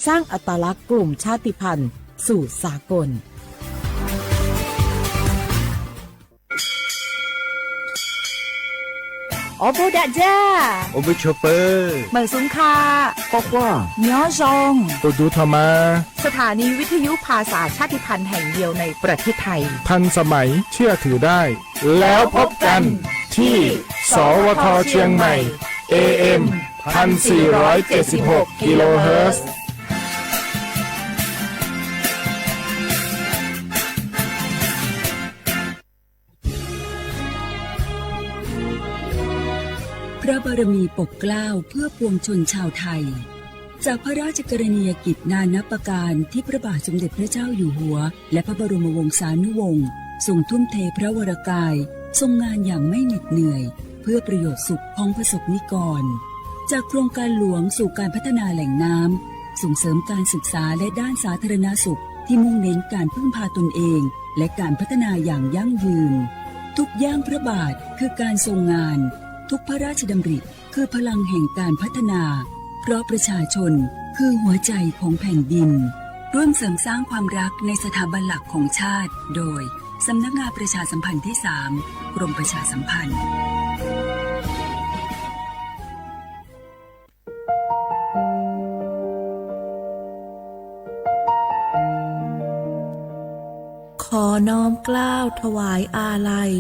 ตั้งอัตลักษณ์กลุ่มชาติพันธุ์สู่สากล Ob peb dag zaj, ob peb chua pawg, meem xum kha, nyob zoo, tus tub tho mas. สถานีวิทยุภาษาชาติพันธุ์แห่งเดียวในประเทศไทย ทันสมัย เชื่อถือได้ แล้วพบกันที่ สวท เชียงใหม่ เอเอ็ม พันสี่ร้อยเจ็ดสิบหก กิโลเฮิรตซ์ พระบารมีปกเกล้าเพื่อปวงชนชาวไทย จากพระราชกรณียกิจนานับประการที่พระบาทสมเด็จพระเจ้าอยู่หัว และพระบรมวงศานุวงศ์ ทรงทุ่มเทพระวรกาย ทรงงานอย่างไม่เหน็ดเหนื่อย เพื่อประโยชน์สุขของประสบนิกร จากโครงการหลวงสู่การพัฒนาแหล่งน้ำ ส่งเสริมการศึกษาและด้านสาธารณสุข ที่มุ่งเน้นการพึ่งพาตนเอง และการพัฒนาอย่างยั่งยืน ทุกย่างพระบาทคือการทรงงาน ทุกพระราชดำริคือพลังแห่งการพัฒนา เพราะประชาชนคือหัวใจของแผ่นดิน ร่วมเสริมสร้างความรักในสถาบันหลักของชาติ โดย สำนักงานประชาสัมพันธ์ที่สาม กรมประชาสัมพันธ์ ขอน้อมเกล้าถวายอาลัย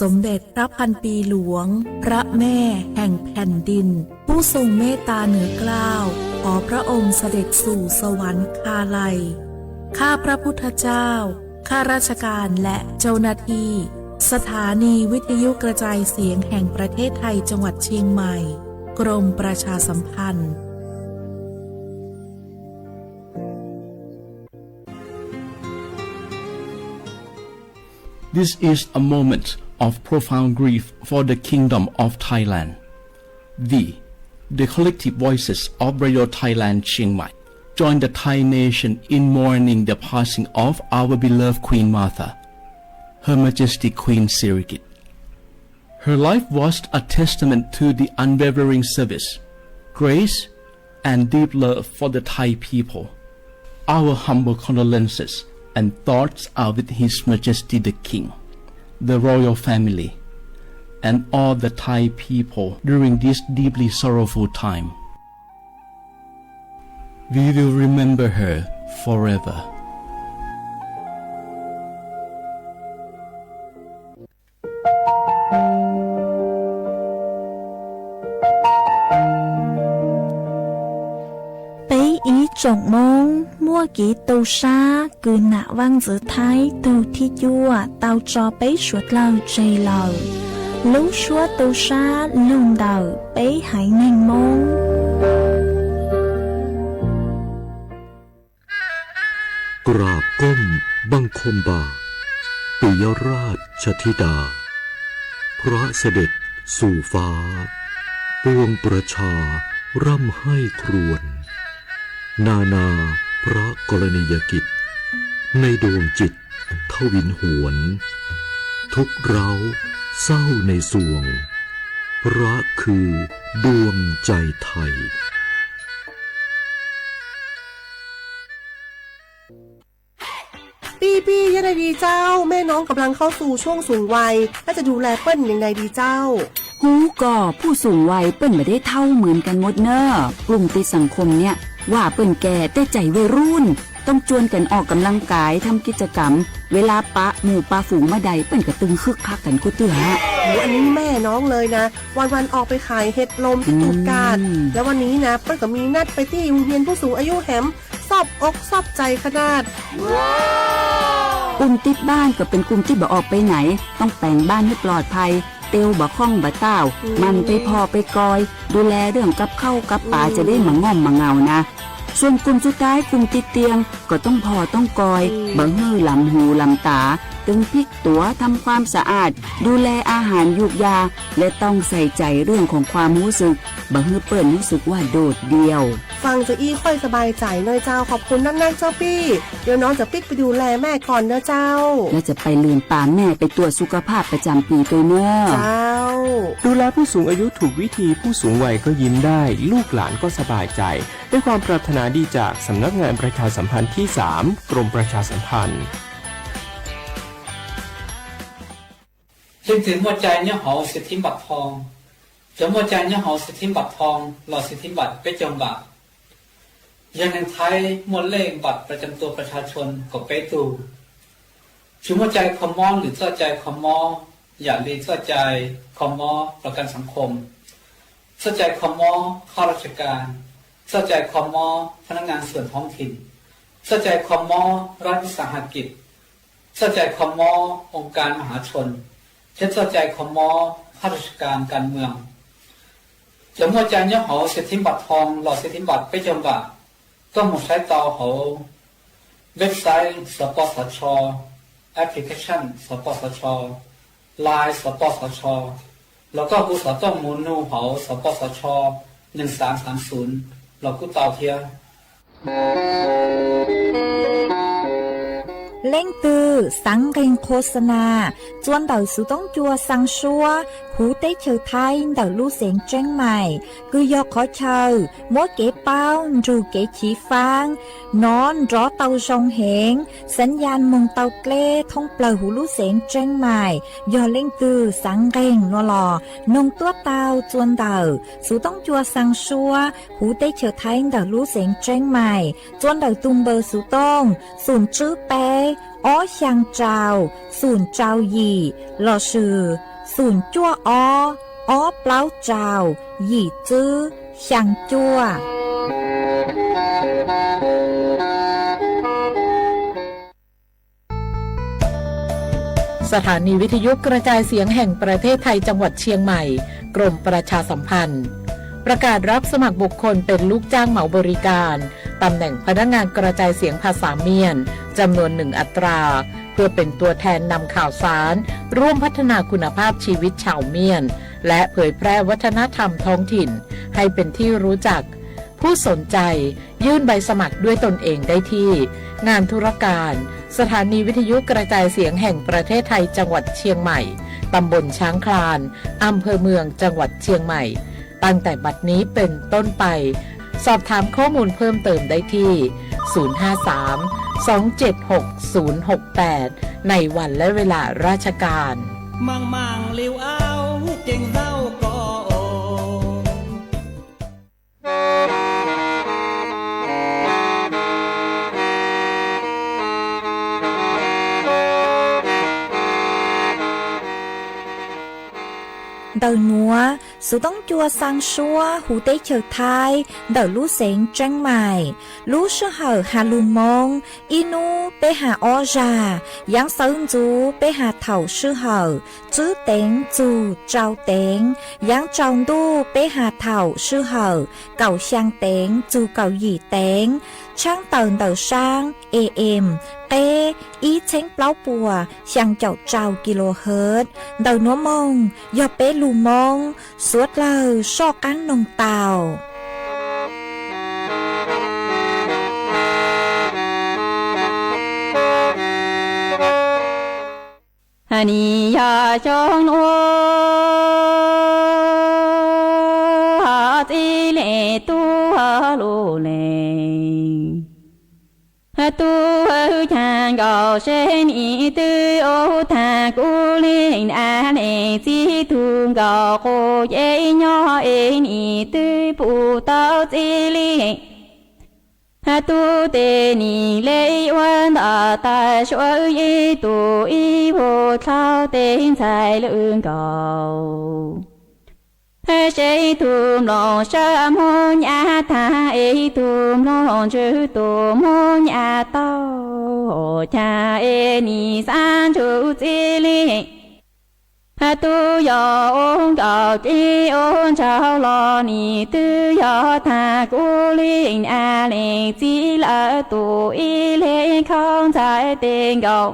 สมเด็จพระพันปีหลวง พระแม่แห่งแผ่นดิน ผู้ทรงเมตตาเหนือเกล้า ขอพระองค์เสด็จสู่สวรรคาลัย ข้าพระพุทธเจ้า ข้าราชการและเจ้าหน้าที่ สถานีวิทยุกระจายเสียงแห่งประเทศไทยจังหวัดเชียงใหม่ กรมประชาสัมพันธ์ This is a moment of profound grief for the Kingdom of Thailand. We, the collective voices of Radio Thailand Chiang Mai, join the Thai nation in mourning the passing of our beloved Queen Mother, Her Majesty Queen Sirikit. Her life was a testament to the unwavering service, grace, and deep love for the Thai people. Our humble condolences and thoughts are with His Majesty the King, the royal family, and all the Thai people during this deeply sorrowful time. We will remember her forever. Peb ib tsoom Moob muaj kev tu sab kws nam vaaj ntxwv Thaib tug thib cuaj tau tso peb suav dlawg tseg lawm. Lub suab tu sab lug ntawm peb haiv neeg Moob. กราบก้มบังคมบาท ปิยราชธิดา พระเสด็จสู่ฟ้า ปวงประชาร่ำไห้ครวญ นานาพระกรณียกิจ ในดวงจิตทวินหวน ทุกข์ร้าวเศร้าในสวง พระคือดวงใจไทย พี่ๆ ยังไงดีเจ้า แม่น้องกำลังเข้าสู่ช่วงสูงวัย แล้วจะดูแลเปิ้ลยังไงดีเจ้า Hub koj, ผู้สูงวัยเปิ้นบ่ได้เฒ่าเหมือนกันหมดเน่อ กลุ่มติดสังคมเนี่ย ว่าเปิ้นแก่ แต่ใจวัยรุ่น ต้องจวนกันออกกำลังกาย ทำกิจกรรม เวลาปะหมู่ปะฝูงเมื่อใด เปิ้นก็ตึงคึกคักกันกู้เตื้อ โห อันนี้แม่น้องเลยนะ วันๆ ออกไปขายเห็ดลมที่ตูดกาด แล้ววันนี้นะ เปิ้ลก็มีนัดไปที่โรงเรียนผู้สูงอายุแหม ซอบอกซอบใจขนาด กลุ่มติดบ้านก็เป็นกลุ่มที่บ่ออกไปไหน ต้องแต่งบ้านให้ปลอดภัย เตียวบ่าข้องบ่าต้าว หมั่นไปผ่อไปกอย ดูแลเรื่องกับข้าวกับป๋า จะได้มาง่อมมาเหงานะ ส่วนกลุ่มสุดท้ายกลุ่มติดเตียง ก็ต้องผ่อต้องกอย บ่หื้อหลำหูหลำต๋า ตึงพริกตั๋ว ทำความสะอาด ดูแลอาหาร ยูกยา และต้องใส่ใจเรื่องของความรู้สึก บ่หื้อเปิ้นรู้สึกว่าโดดเดี่ยว ฟังจะอี้ค่อยสบายใจหน่อยเจ้า ขอบคุณนักๆ เจ้าปี้ เดี๋ยวน้องจะปิ๊กไปดูแลแม่ก่อนนะเจ้า และจะไปลืมปาแม่ไปตรวจสุขภาพประจำปีด้วยเนอะ เจ้า ดูแลผู้สูงอายุถูกวิธี ผู้สูงวัยก็ยิ้มได้ ลูกหลานก็สบายใจ ด้วยความปรารถนาดีจากสำนักงานประชาสัมพันธ์ที่สาม กรมประชาสัมพันธ์ Leej twg muaj cai nyob hauv สิทธิบัตรทอง Cov muaj cai nyob hauv สิทธิบัตรทอง los สิทธิบัตร peb caug npam, yog neeg Thaib muaj lej บัตรประจำตัวประชาชน kaum peb tug. Tsis muaj cai kho mob lwm txoj cai kho mob, yam li txoj cai kho mob ประกันสังคม, txoj cai kho mob ข้าราชการ, txoj cai kho mob พนักงานส่วนท้องถิ่น, txoj cai kho mob รัฐวิสาหกิจ, txoj cai kho mob องค์การมหาชน, thiab txoj cai kho mob ข้าราชการการเมือง. Cov muaj cai nyob hauv สิทธิบัตรทอง los สิทธิบัตร peb caug npam, koj mus saib tau hauv website สปสช, application สปสช, Line สปสช, los koj hu xov tooj mus nug hauv สปสช หนึ่งสามสามศูนย์ los kuj tau thiab. Leej twg xaav nqeeg โฆษณา txua ntawm xuv toob cua xaa suab huv teb chaws Thaib ntawm lub xeev Tseeb Maim, kws yog qhov chaw muab kev paub nrug kev chiv faab, nov nrov tau zoo heev, xav yas moog tau dleb thoob plawg huv lub xeev Tseeb Maim. Yog leej twg xaav nqeeg no los noog tuab tau txua ntawm xuv toob cua xaa suab huv teb chaws Thaib ntawm lub xeev Tseeb Maim, txua ntawm tug npawb xuv tooj xoom tswb peb ob xyaa rau xoom rau yim lossis xoom cuaj ob ob plaub rau yim tswb xyaa cuaj. สถานีวิทยุกระจายเสียงแห่งประเทศไทยจังหวัดเชียงใหม่ กรมประชาสัมพันธ์ ประกาศรับสมัครบุคคลเป็นลูกจ้างเหมาบริการ ตำแหน่งพนักงานกระจายเสียงภาษาเมียน จำนวนหนึ่งอัตรา เพื่อเป็นตัวแทนนำข่าวสาร ร่วมพัฒนาคุณภาพชีวิตชาวเมียน และเผยแพร่วัฒนธรรมท้องถิ่น ให้เป็นที่รู้จัก ผู้สนใจยื่นใบสมัครด้วยตนเองได้ที่ งานธุรการ สถานีวิทยุกระจายเสียงแห่งประเทศไทยจังหวัดเชียงใหม่ ตำบลช้างคลาน อำเภอเมือง จังหวัดเชียงใหม่ ตั้งแต่บัดนี้เป็นต้นไป สอบถามข้อมูลเพิ่มเติมได้ที่ ศูนย์ห้าสาม สองเจ็ดหก ศูนย์หกแปด ในวันและเวลาราชการ Maang maang liu au keeg zaum ko. Ntawm nuav, xuv toob cua xaa suab huv teb chaws Thaib ntawm lub xeev Tseeb Maim, lub sij hawm has lug Moob, ib nub peb has ob zag, yaav sawv ntxuv peb has thaum sij hawm tswb teev txug rau teev, yaav tsaus ntuj peb has thaum sij hawm kaum xyaa teev txug kaum yim teev, tshaab tawm ntawm saab A M qeb ib txheeb plaub puas xyaa caum rau kilohertz. Ntawm nuav moog yog peb lug Moob, suav dlawg soj qaab noog tau. Nis yog xyoo nuav txij le tub lug le, tub caag nkaus seb nim twb ua taag kuv le na le txij tug nkaus quas yej nyob es nim twb pum tau txij le. Tub tes nim le ua ntawm tas suav ib tug ib vuag dlhau tes ntxhais lwm nkaus. Seb tug mloog sab moog nyab taag es tug mloog ntswg tug moog nyab tau, caag es nim xaav ntsug txij le. Tub yog ua nkaus tib ua ntsauv los nim twb yog taag kuv le na le txij lawm tug ib le khaub ntxhais tes nkaus.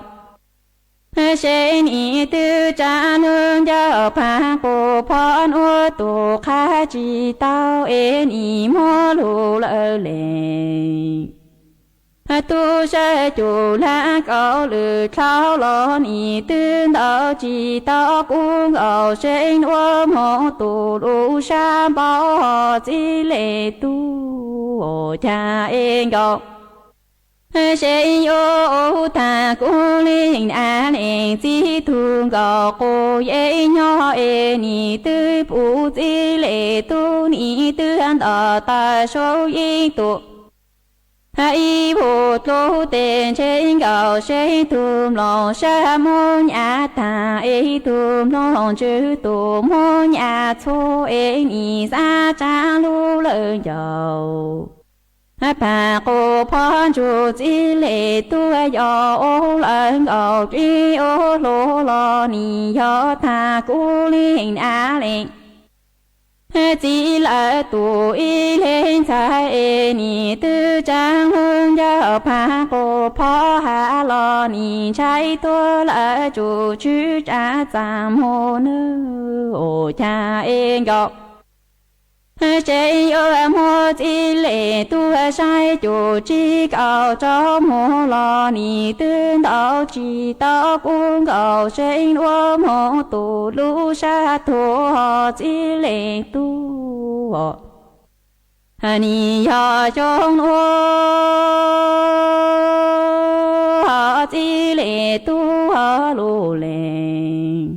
Seb nim twb tsav lub ncauj phav qus phob nuav tus qab tsis tau es nim muab lug lawm lees. Tub sab cum lab kaum lwm dlhau los nim twb ntaus tsis tau kub nkaus seb nuav moog tus lub sab npauv ho txij le tub caag es nkaus. Seb yuav ua tag kub leej av lees txij tug nkaus qus yeej nyob es nim twb pum txij le tub nim twb ntaus tawm saum ib tug ib vuag dlub tes ntshe nkaus seb tug mloog sab muab nyam taag es tug mloog ntswg tus muab nyam txhua es nim xav tsav lub lawm ncaus. Phav qus phob ntsug txij le tub yog ua lawm nkaus dlib ua hluas los nim yog tag kub leej av lees txij lawm tus ib leeg ntxhais es nim twb tsav lub ncauj phav qus phob has los nim ntshai tuag lawm tsum tswv tsav txav moog nwg ua caag es nkaus. Seb yuav muab txij le tub saib cum tsib kaum rau moog los nim twb ntaus tsis tau kub nkaus seb nuav moog tus lub sab tug ho txij le tub nim yog xyoo nuav ho txij le tub ho lug lees.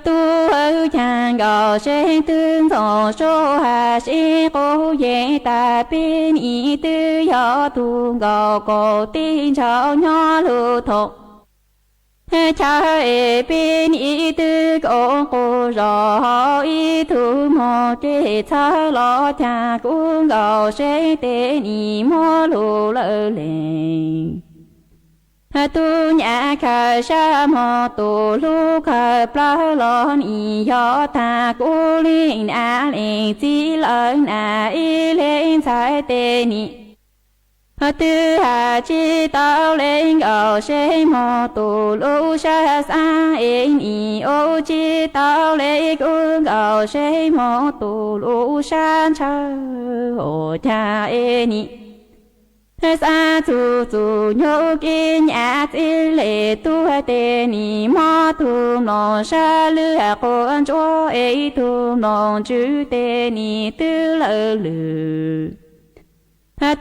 Tub caag nkaus seb twb ntxoov sua has sib qub yeej tas peb nim twb yog tug nkaus kaum tij ntshaum nyob lug thaum chaw es peb nim twb koom qus zog hauv ib tug moog ces txhawb los caag kub nkaus seb tes nim muab lug lawm lees. Tub nyam khaws sab moog tus hlub khaws plawg los nim yog tag kub leej nam lees txij lawm nam ib leeg ntxhais tes nim twb has tsis tau le nkaus seb moog tus lub sab xab es nim ua tsis tau le kub nkaus seb moog tus lub sab ntshaw ua caag es nim xav txug txug nyuj kib nyam txij le tub tes nim mob tug mloog sab lwj quav ntsuab es tug mloog ntswg tes nim twb lawv lwm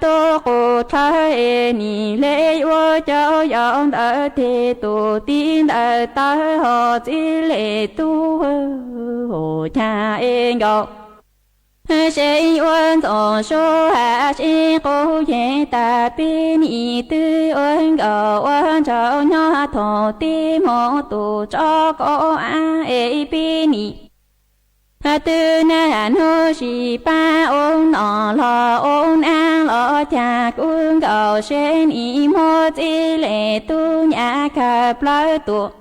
tub qus dlawg es nim le ua cov yau ntawd tes tus tij ntawd tawg ho txij le tub ua caag es nkaus. Seb ua ntxoov sua has sib qub yeej tas peb nim twb ua nkaus ua ntshaus nyob thaum tij moog tus tso koj ab es peb nim twb nag nub sis pab ua nom los ua nab los caag kub nkaus seb nim muab txij le tub nyam khaws plawg tus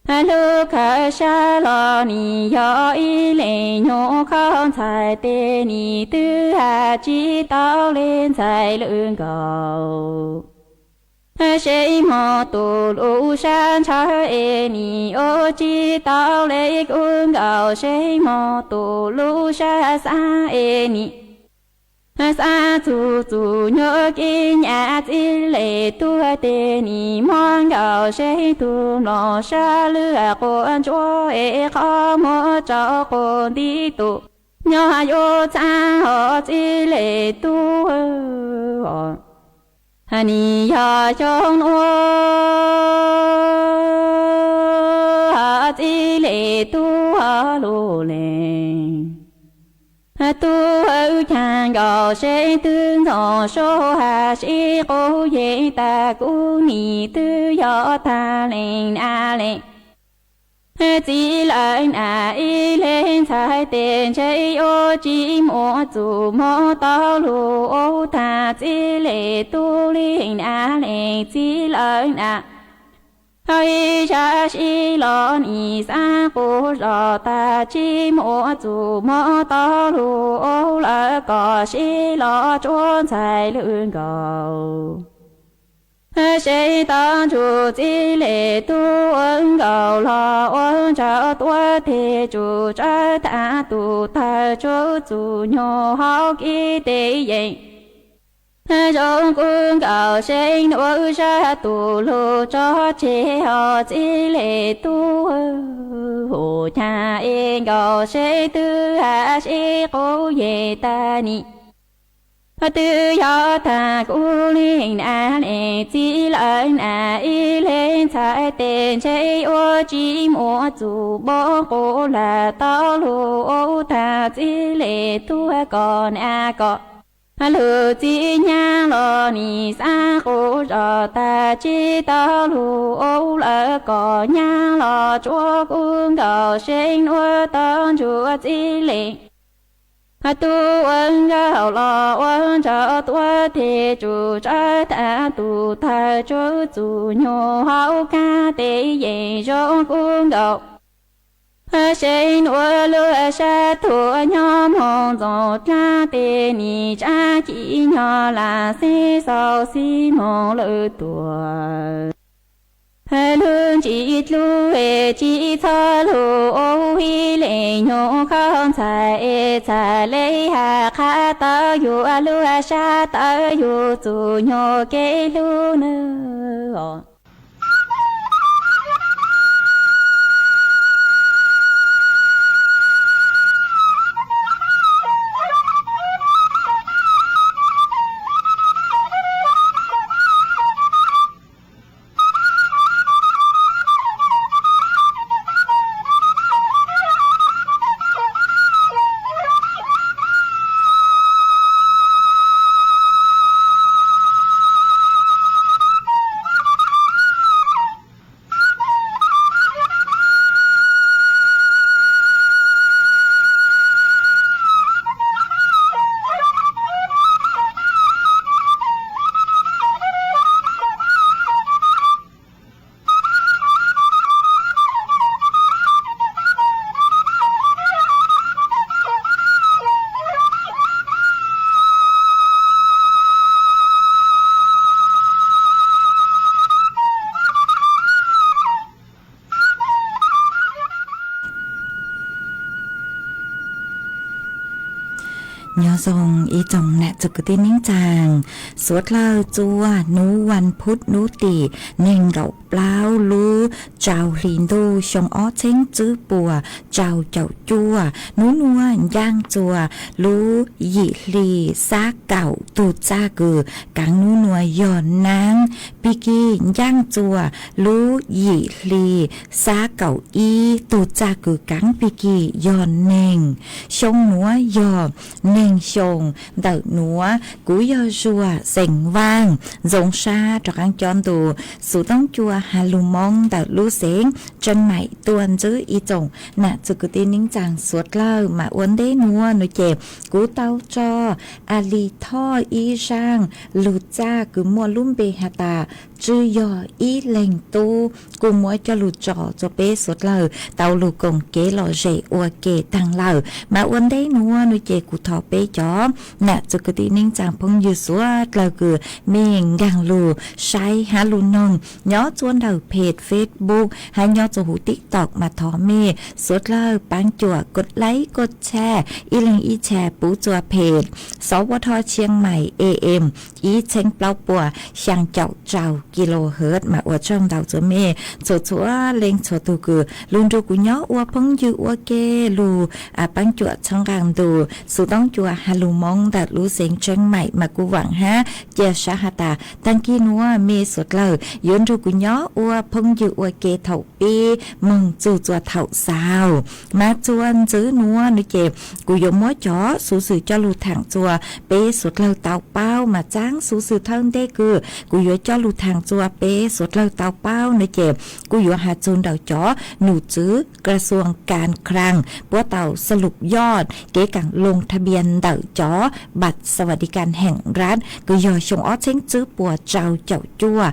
hlub khaws sab los nim yog ib leeg nyuam qhuav ntxhais tes nim twb has tsis tau le ntxhais lwm nkaus. Seb moog tus lub sab ntshaw es nim ua tsis tau le kub nkaus seb moog tus lub sab xab es nim xav txug txug nyuj kib nyam txij le tub tes nim mob nkaus seb tug mloog sab lwj quav ntsuab es qhov muag rau quas nti tus nyob yuav txhav ho txij le tub nim yog xyoo nuav ho txij le tub ho lug lees. Tub caag nkaus seb twb ntxoov sua has sib qub yeej tas kub nim twb yog tag leej nam lees txij lawm nam ib leeg ntxhais tes ntshe yuav tsis muaj txuj moog tau lug ua tag txij le tub leej nam lees txij lawm nam. Hab ib zag sib los nim xav qub zog tas tsis muaj txuj moog tau lug ua lawm kom sib los tsuav ntxhais lwm nkaus. Seev tau ntsuj txij li tub ua nkaus los ua ntsauv tuaj tes tsum tsawb thav tus tawg tsuj txuj nyuj hauv kib tes yeem. Zoo kub nkaus seev nuav zaj tus lug tso tseg hos txij li tub hu caag es nkaus seev twb has sib qub yeej tag nim. Twb yog tag kuv leej nam leej txiv lawm nam ib leeg ntxhais tes ntshe ua tsis muaj txuj npo qub lam tau lug ua tag txij li tuag kom nam kom lug txij nyab los nim xaav qub zog tag tsis tau lug ua lawm kom nyab los tsuav kub nkaus seev nuav tau ntsuj txij li tub ua nkaus los ua ntsauv tuaj tes tsum tsawb thav tus tawg tsuj txuj nyuj hauv kab tes yeem zoo kub nkaus. Seev nuav luag sab tuag nyob moog ntxoov dlaab tes nim tsaab ci nyob lam xeeb xaus xib moog lawm tuag. Lug ntsis dlub es tsis txhob lug ua ib leeg nyuj khaub ntxhais es txhais le has qhab tawv yug luag sab tawv yug txuj nyuj kev hlub nawb. Nyob zoo ib tsoom nam txwg kwv tij neej tsaa, suav dlawg txua hnub vas phuv hnub tim neeg nkaum plaub lub rau hli ntuj xyoo ob txheeb tswb puas rau caum cuaj, hnub nuav ncaaj txua lub yim hli xab kaum tug txaj kws kaav hnub nuav yog naab, pig kig ncaaj txua lub yim hli xab kaum ib tug txaj kws kaav pig kig yog neeg. Xyoo nuav yog neeg xyoo ntawm nuav. Kuv yog Zuag xeem Vaaj, ntxoov sab rov qaab cob ntu xuv toob cua has lug Moob ntawm lub xeev Tseeb Maim tuaj ntxwv ib tsoom nam txwg kwv tij neej tsaa suav dlawg. Mas ua ntej nuav nuav ces kuv tau tso a li thoj ib zaaj lug txaj kws muaj lub npe has tas tsw yog ib leeg tub, kuj muab coj lug tso rua peb suav dlawg tau lug koom kev lom zem ua ke taag lawm. Mas ua ntej nuav nuav ces kuv thov peb cov nam txwg kwv tij neej tsaa phooj ywg suav dlawg kws mej nkaag lug saib hab lug noog nyob txua ntawm peg Facebook hab nyob txua huv TikTok mas thov mej suav dlawg paab cuam koj like koj share ib leeg ib share pub txua peg Sov Ua Thoj Tshiab Maim A M ib txheeb plaub puas xyaa caum rau kilohertz. Mas ua tsaug ntau txua mej txhua txhua leej txhua tug kws lug nrug kuv nyob ua phooj ywg ua ke, lug paab cuam txhawb nqaa ntu xuv toob cua has lug Moob ntawm lub xeev Tseeb Maim. Mas kuv vaam hab cia sab has tas taag kig nuav mej suav dlawg yuav nrug kuv nyob ua phooj ywg ua ke thaum pib moog txug txua thaum xaus. Mas txua ntxwv nuav nuav ces kuv yuav muab cov xuv xwm coj lug thaam txua peb suav dlawg tau paub. Mas txaab xuv xwm thawj ntej kws kuv yuav coj lug thaam txua peb suav dlawg tau paub nuav ces kuv yuav has txug ntawm cov num txwv ກະຊວງການຄັງ puab tau ສະຫຼຸບຍອດ ເກັບກາງລົງທະບຽນ ເອົາຈອບ ບັດສະຫວັດດີການແຫ່ງລັດ kws yog xyoo ob txheeb tswb puas rau caum cuaj,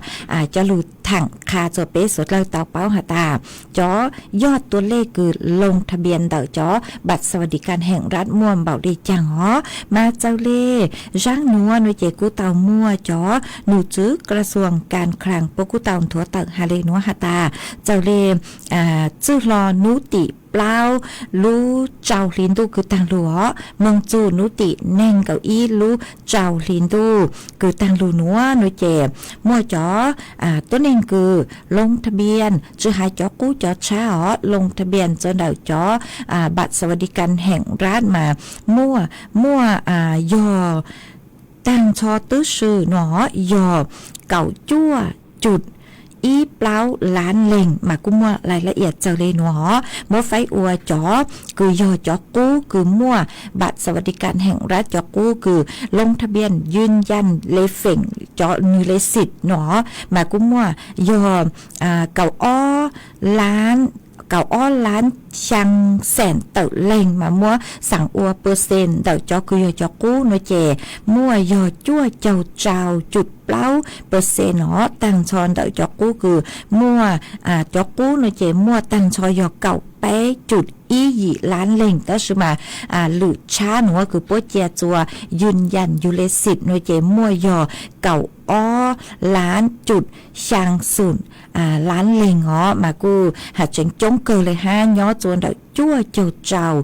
coj lug tham qha txog peb suav dlawg tau paub has tas cov yog tua lej kws loo tha npias ntawm cov npam xas vas di kas heem rat muaj npaum li caag os. Mas txawm le zaab nuav nuav ces kuj tau muaj cov num tswv kas xuas kas khlaas puab kuj tau nthuav tawm has le nuav has tas txawm le txwj hlo nub tim plaub lub rau hli ntuj kws taag lug os moog txug nub tim neeg nkaum ib lub rau hli ntuj kws taag lug nuav nuav ces muaj cov tuab neeg kws loo tha npias tsi has cov qub cov tshab os loo tha npias txug ntawm cov npam xas vas di kas heem rat mas muaj, muaj yog taag nrho twb swm nuav yog kaum cuaj cum ib plaub lab leeg mas kuj muaj lais lab iam txawm le nuav os. Muab faib ua cov kws yog cov qub kws muaj npam xas vas di kas heem rat cov qub kws loo tha npias ywj yaj le feem cov nwg le xim nuav mas kuj muaj yog kaum ob lab, kaum ob lab xyaa xeem tawm leeg mas muab xaam ua pawxees ntawm cov kws yog cov qub nuav ces muaj yog cuaj caug rau cum plaub pawxees os. Taag nrho ntawm cov qub kws muaj, cov qub nuav ces muaj taag nrho yog kaum peb cum ib yim lab leeg tab sis mas lwm tshab nuav kws puab cia txuas ywj yaj yug le xim nuav ces muaj yog kaum ob lab cum xyaa xum lab leeg os mas kuj has tseev coob kawg le hab nyob txuas ntawm cuaj caug rau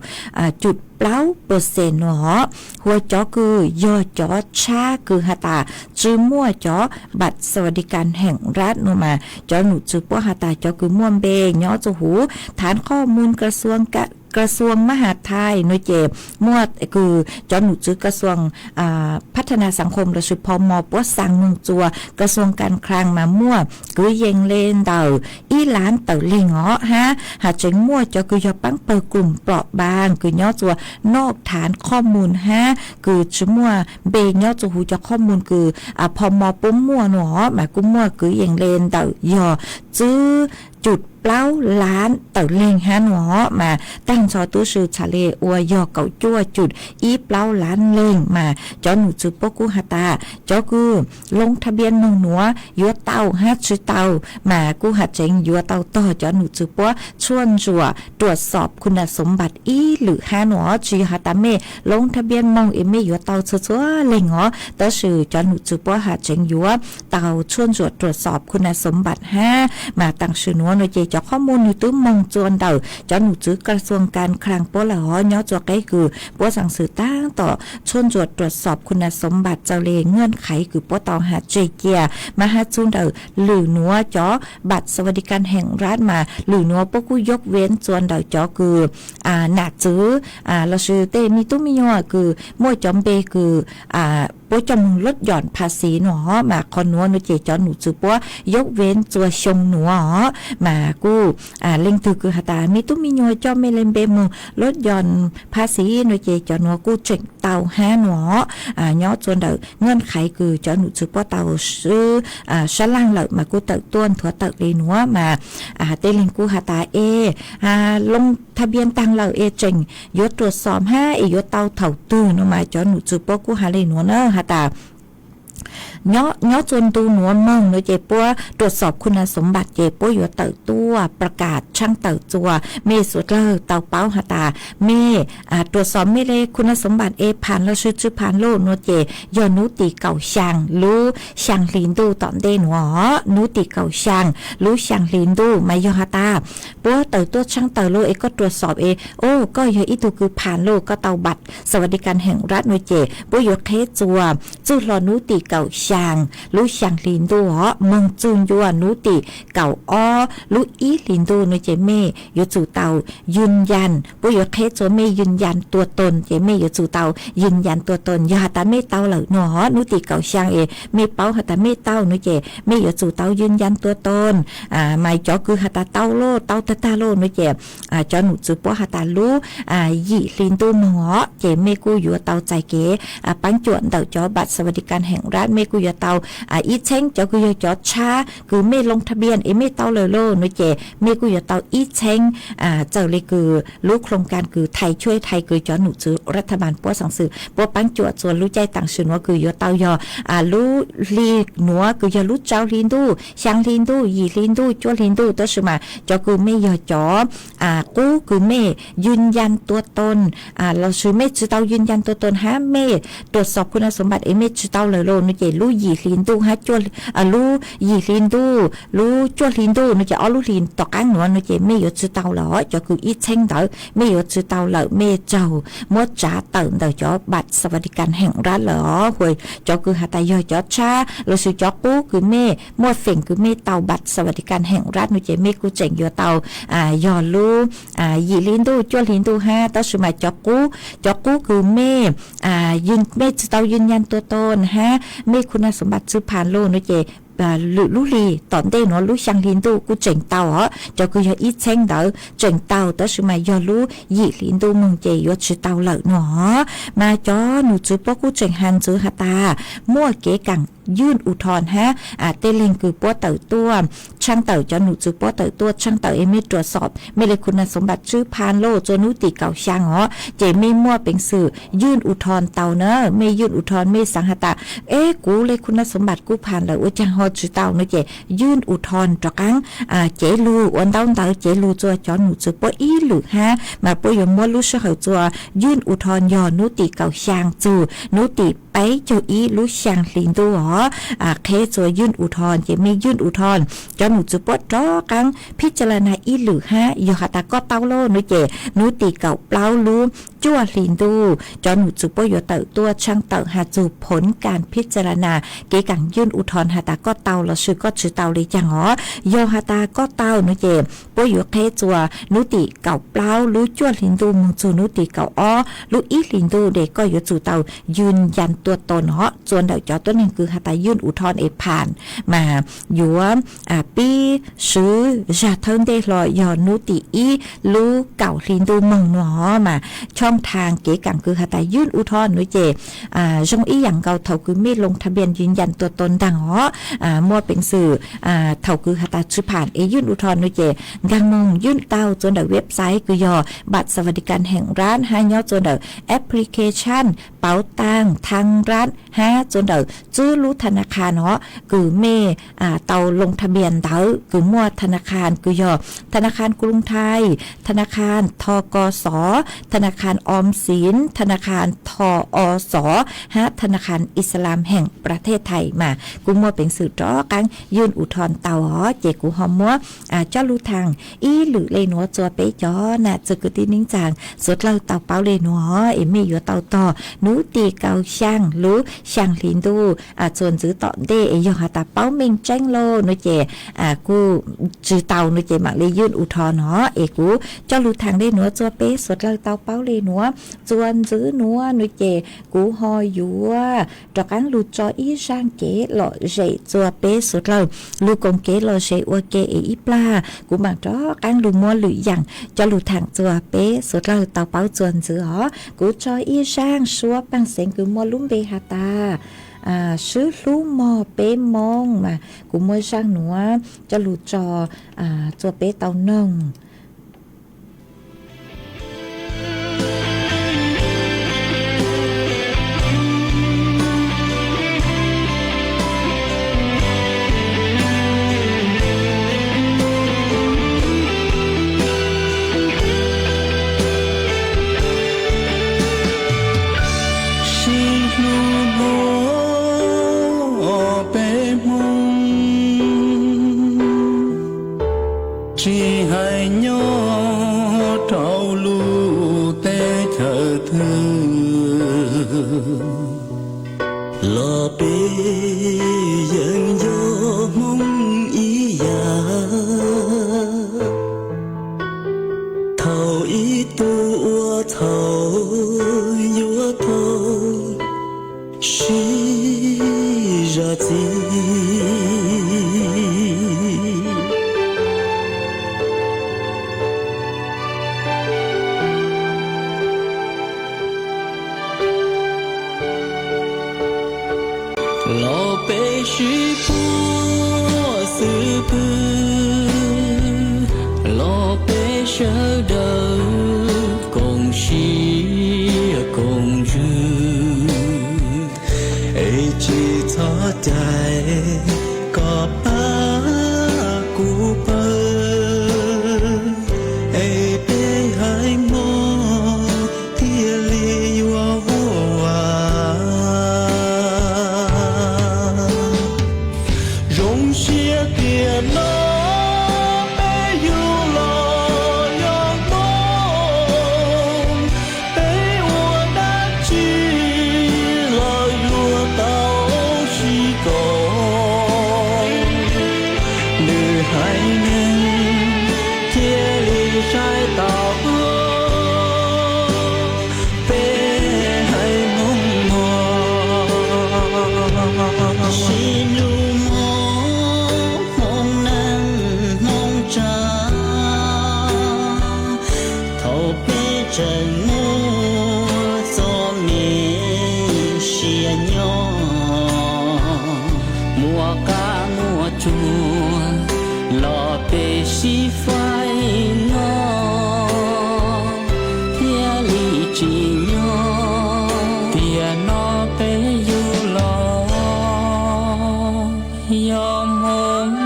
cum plaub pawxees nuav os. Hu ua cov kws yog cov tshab kws has tas tsi muaj cov npam xas vas di kas heem rat nuav mas cov num tswv puab has tas cov kws muaj npe nyob txuas huv thav qhoj moos kas xuas mab has thais nuav ces muaj kws cov num tswv kas xuas phab thas nas xav khom lossis pho mo puab xaa moog txuas kas xuas kas khlaas mas muaj kwv yees le ntawm ib lab tawm leeg os hab has tseev muaj cov kws yog paab pawg kws plom npaas kws nyob txuas noj thav qhoj moos hab kws tsi muaj npe nyob txuas huv cov qhoj moos kws pho mo puab muaj nuav os mas kuj muaj kwv yees le ntawm yog tsib cum plaub lab tawm leeg hab nuav os mas taag nrho twb swm txhaj le ua yog kaum cuaj cum ib plaub lab leeg mas cov num tswv puab kuj has tas cov kws loo tha npias moog nuav yuav tau hab tsi tau mas kuj has tseev yuav tau tog cov num tswv puab tshuaj ntsuam ruam xob khu nas xov npas ib lwm hab nuav os. Tsi yog has tas mej loo tha npias moog es mej yuav tau txhua txhua leeg os tab sis cov num tswv puab has tseev yuav tau tshuaj ntsuam ruam xob khu nas xov npas hab mas taam sim nuav nuav ces cov qhoj moos nwg twb moog txuas ntawm cov num tswv kas xuas kas khlaas puab lawm os nyob txuas qeb kws puab xaa xwm taab tom tshuaj ntsuam ruam xob khu nas xov npas txawm le ngan qhaiv kws puab tau has tseg cia mas has txug ntawm lwm nuav cov npam xas vas di kas heem rat mas lwm nuav puab kuj yog ven txuas ntawm cov kws nam txwv lossis tej me tub me nyuam kws muaj cov npe kws puab coj moog lub yom pha xis nuav os mas qhov nuav nuav ces cov num tswv puab yog ven txuas xyoo nuav os mas kuj leej twg kws has tas me tub me nyuam coj mej le npe moog lub yom pha xis nuav ces cov nuav kuj tseem tau hab nuav os. Nyob txuas ntawm ngan qhaiv kws cov num tswv puab tau sab laag lawm mas kuj tawm tuaj nthuav tawm le nuav mas tej leeg kuj has tas es loo tha npias taag lawm es tseem yuav ruam xob hab es yuav tau thaum twg nuav mas cov num tswv puab kuj has le nuav na has tas nyob txuas ntu nuav moog nuav ces puab ruam xob khu nas xov npas ces puab yuav tawm tuaj pab kam tshaaj tawm txuas mej suav dlawg tau paub has tas mej ruam xob mej le khu nas xov npas es phaam lossis tsi phaam lauj nuav ces yog nub tim kaum xyaa lub xyaa hli ntuj tom ntej nuav os. Nub tim kaum xyaa lub xyaa hli ntuj mas yog has tas puab tawm tuaj tshaaj tawm lauj es koj ruam xob es o koj yog ib tug kws phaam lauj koj tau npam xas vas di kas heem rat nuav ces puab yuav qheb txuas txwj hlo nub tim kaum xyaa lub xyaa hli ntuj os moog txug ncua nub tim kaum ob lub ib hli ntuj nuav ces mej yuav tsum tau ywj yaj. Puab yuav qheb txuas mej ywj yaj tua toos ces mej yuav tsum tau ywj yaj tua toos. Yog has tas mej tau lawm nuav os, nub tim kaum xyaa es mej paub has tas mej tau nuav ces mej yuav tsum tau ywj yaj tua toos. Mas cov kws has tas tau lauj, tau tag tag lauj nuav ces cov num tswv puab has tas lub yim hli ntuj moog os ces mej kuj yuav tau txais kev paab cuam ntawm cov npam xas vas di kas heem rat, mej yuav tau ib txheeb. Cov kws yog cov tshab kws mej loo tha npias es mej tau lawm lauj no ces mej kuj yuav tau ib txheeb. Txawm le kws lub khloos kas kws thais tshuaj thais kws cov nom tswv ras tha npas puab xeev xwm puab paab cuam txug lub caij taam sim nuav kws yuav tau yog lub hli nuav kws yog lub rau hli ntuj, xyaa hli ntuj, yim hli ntuj, cuaj hli ntuj. Tab sis mas cov kws mej yog cov qub kws mej yws yas tua toos lossis mej tsi tau yws yas tua toos hab mej tuam xob khu nas xoov npas es mej tsi tau lawm lauj no ces lub yim hli ntuj hab lub yim hli ntuj, lub cuaj hli ntuj no ces ob lub hli tom qaab nuav no ces mej yuav tsi tau lawm os. Cov kws ib txheeb ntawd mej yuav tsi tau lawm, mej tsaug muab tsav tawm ntawm cov npam xas vas di kas heem rab lawm os. Cov kws has tas yog cov tshab lossis cov qub kws mej muaj feem kws mej tau npam xas vas di kas heem rab no ces mej kuj tseem yuav tau yog lub yim hli ntuj, cuaj hli ntuj hab. Tab sis mas cov qub kws mej mej tsi tau yws yas tua toos hab mej khu nas xoov npas tsi phas lauj no ces lwm lub hli tom ntej nuav lub xyaa hli ntuj kuj tseem tau os. Cov kws yog ib txheeb ntawd tseem tau, tab sis mas yog lub yim hli ntuj moog ces yuav tsi tau lawm no. Mas cov nom tswv puab kuj tseem has ntxiv has tas muaj kev kaam yws u thoo hab tej leeg kws puab tawm tuaj, tshaaj tawm cov nom tswv puab tawm tuaj tshaaj tawm es mej tuam xob mej le khu nas xoov npas tsi phas lauj txug nub tim kaum xyaa os ces mej muaj peev xwm yws u thoo tau na. Mej yws u thoo mej xaav has tas, es kuv le khu nas xoov npas kuj phas lawm ua caag ho tsi tau no ces yws u thoo rov qaab cev lug ua ntaub ntawv cev lug txug cov nom tswv puab ib lwm hab mas puab yuav muab lub sij hawm txug yws u thoo yog nub tim kaum xyaa txug nub tim peb caug ib lub xyaa hli ntuj os. Qheb txug yws u thoo ces mej yws u thoo cov nom tswv puab rov qaab phij tsa la na ib lwm hab yog has tas koj tau lauj no ces nub tim kaum plaub lub cuaj hli ntuj cov nom tswv puab yuav tawm tuaj tshaaj tawm has txug phoov kas phij tsa la na kev kaam yws u thoo has tas koj tau lossis koj tsi tau le caag os. Yog has tas koj tau no ces puab yuav qheb txug nub tim kaum plaub lub cuaj hli ntuj moog txug nub tim kaum ob lub ib hli ntuj es koj yuav tsum tau yws yas tua toos no txug ntawm cov tuab neeg kws has tas yws u thoo es phas mas yuav pib swv zag thawb ntej hlo yog nub tim ib lub kaum hli ntuj moog no. Mas choj thaas kev kaam kws has tas yws u thoo no ces zoo ib yaam nkaus thaum kws mej loo tha npias yws yas tua toos ntaag os. Muaj peev xwm thaum kws has tas tsi phas es yws u thoo no ces nkaag moog yws tau txug ntawm website kws yog npam xas vas di kas heem rab hab nyob txug ntawm application pauv taag thab rab hab txug ntawm tswb lub tha na khas no kws mej tau loo tha npias ntawd kws muaj tha na khas kws yog tha na khas kruv thais, tha na khas tho ko xov, tha na khas om xiv, tha na khas tho o xov hab tha na khas ixalam heem pras thej thais mas kuj muaj peev xwm rov qaab yws u thoo tau os. Ces kuv ho muab coj lug thaam ib lwm le nuav txug peb cov nam txiv kwv tij neej tsaa suav dlawg tau paub le nuav es mej yuav tau tog nub tim kaum xyaa lub xyaa hli ntuj txuas ntxiv tom ntej es yog has tas paub meej tseeb lauj no ces kuj tsi tau no ces maam le yws u thoo no es kuv coj lug thaam le nuav txug peb suav dlawg tau paub le nuav txuas ntxiv nuav no ces kuv ho yuav rov qaab lug tso ib zaaj kev lom zem txug peb suav dlawg lug koom kev lom zem ua ke es ib plag kuv maam rov qaab lug muab lwm yaam coj lug thaam txug peb suav dlawg tau paub txuas ntxiv os. Kuv tso ib zaaj suab paaj xeev kws muaj lub npe has tas swb hlub mog peb Moob mas kuv muab zaaj nuav coj lug tso txug peb tau noog. Sib hlub mog peb Moob, tsis hais nyob rau lub teb chaws twg los peb yeej yog Hmoob ib yam. Thaum ib tug ua txhaum yuav tau sib zam txim. Los peb Ib puas xwm pwg los peb sawv daws koom siab koom ntsws, es tsis txhob cais kom pab kuv pawg, es peb haiv Hmoob thiaj li yuav huaj. Zoo siab tias no peb yug los yog Hmoob, peb ua dab tsi los yuav tau sib koom. Lwm haiv neeg cia li saib tau peb haiv Hmoob muag, sib hlub muab Hmoob neej Hmoob tsav. Thaum peb tseem muaj txoj me sia nyob, muaj qab muaj tsuag los peb sib faib no, thiaj li tsim nyog tias no peb yug los yog Hmoob.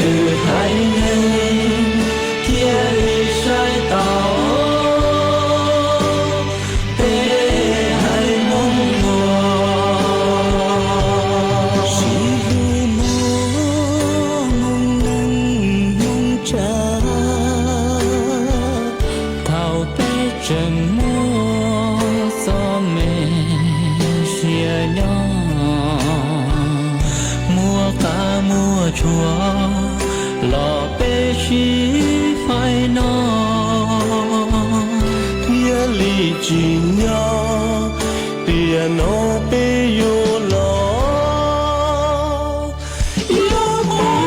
Lwm haiv neeg thiaj li saib tau peb haiv Hmoob muag, sib hlub muab Hmoob neej Hmoob tsav. Thaum peb tseem muaj txoj me sia nyob, muaj qab muaj tsuag los peb sib faib no, thiaj li tsim nyog tias no peb yuav los yog Hmoob.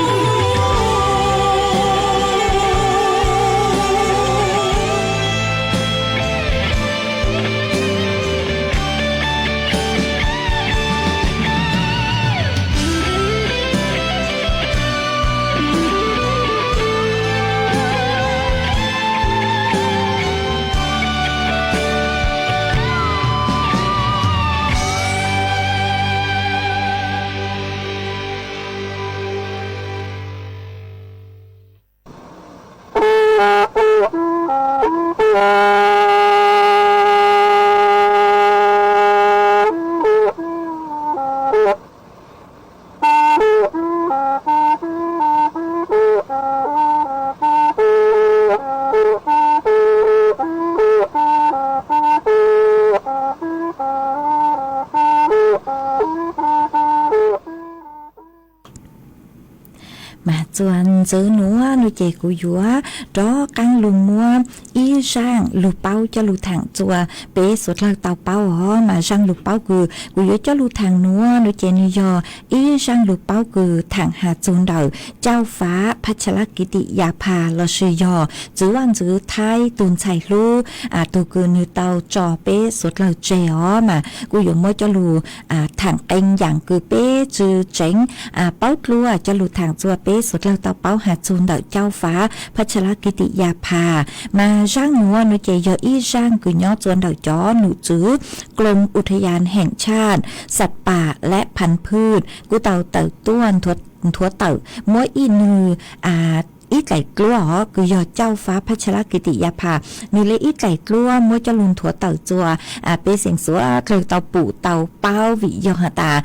Mas txuas ntxiv nuav no ces kuv yuav rov qaab lug muab ib zaaj lug paub coj lug thaam txua peb suav dlawg tau paub os. Mas zaaj lug paub kws kuv yuav coj lug thaam nuav no ces nwg yog ib zaaj lug paub kws thaam has txug ntawm Cauj Fav Phab Tshaj Lab Kiv Tim Yas Phas lossis yog txwv vaaj ntxwv Thaib tug ntxhais hlub, tug kws nwg tau tso peb suav dlawg tseg os. Mas kuv yuav muab coj lug thaam qee yaam kws peb tsi tseev paub dlua coj lug thaam txua peb suav dlawg tau paub has txug ntawm Cauj Fav Phab Tshaj Lab Kiv Tim Yas Phas. Mas zaaj nuav no ces yog ib zaaj kws nyob txua ntawm cov num tswv Kloo Utayan Heem Tshaj, Sat Pas le Phan Phwj kuj tau tawm tuaj nthuav tawm muab ib nwg ib dlaim dluab os kws yog Cauj Fav Phab Tshaj Lab Kiv Tim Yas Phas, nwg le ib dlaim dluab muab coj lug nthuav tawm txua peb xeem suav dlawg tau pum tau paub. Vim yog has tas